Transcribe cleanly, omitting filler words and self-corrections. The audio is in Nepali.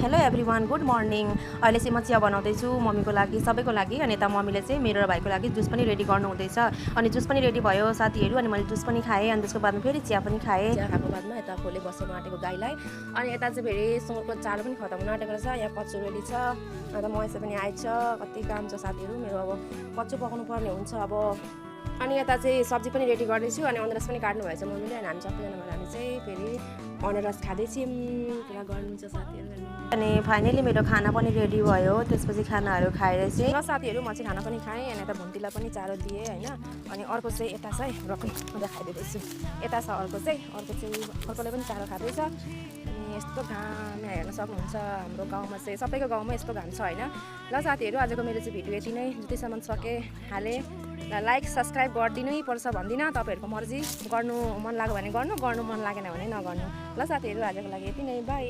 Hello everyone, good morning. अहिले चाहिँ म चिया बनाउँदैछु मम्मीको लागि, सबैको लागि। अनि यता मम्मीले चाहिँ मेरो र भाइको लागि जुस पनि रेडी गर्नुहुँदैछ। अनि जुस पनि रेडी भयो साथीहरू। अनि मैले जुस पनि खाएँ अनि त्यसको बादमा फेरि चिया पनि खाएँ। चिया खाएको बादमा यता खोले बस्नु आँटेको गाईलाई। अनि यता चाहिँ फेरि सुँगुरको चारो पनि खतम हुन आँटेको रहेछ। यहाँ कच्चो रेडी छ। अन्त महेश पनि आएछ। कति काम छ साथीहरू मेरो। अब कच्चो पकाउनु पर्ने हुन्छ अब। अनि यता चाहिँ सब्जी पनि रेडी गर्दैछु। अनि अनरस पनि काट्नु भएछ मम्मीले। अनि हामी सबैजना भएर हामी चाहिँ फेरि अनरस खाँदैछौँ। पुरा गर्नु छ साथीहरू। अनि फाइनली मेरो खाना पनि रेडी भयो। त्यसपछि खानाहरू खाएर चाहिँ ल साथीहरू म चाहिँ खाना पनि खाएँ। अनि यता भुन्टीलाई पनि चारो दिएँ होइन। अनि अर्को चाहिँ यता छ है, रकै म खाइदिँदैछु। यता छ अर्को चाहिँ अर्कोले पनि चारो खाँदैछ। अनि यस्तो घाम हेर्न सक्नुहुन्छ हाम्रो गाउँमा चाहिँ, सबैको गाउँमा यस्तो घाम छ होइन। ल साथीहरू आजको मेरो चाहिँ भिडियो यति नै, जतिसम्म सकेँ हालेँ। ल लाइक सब्सक्राइब गरिदिनै पर्छ भन्दिनँ, तपाईँहरूको मर्जी। गर्नु मन लाग्यो भने गर्नु मन लागेन भने नगर्नु। ल साथीहरू आजको लागि यति नै, बाई।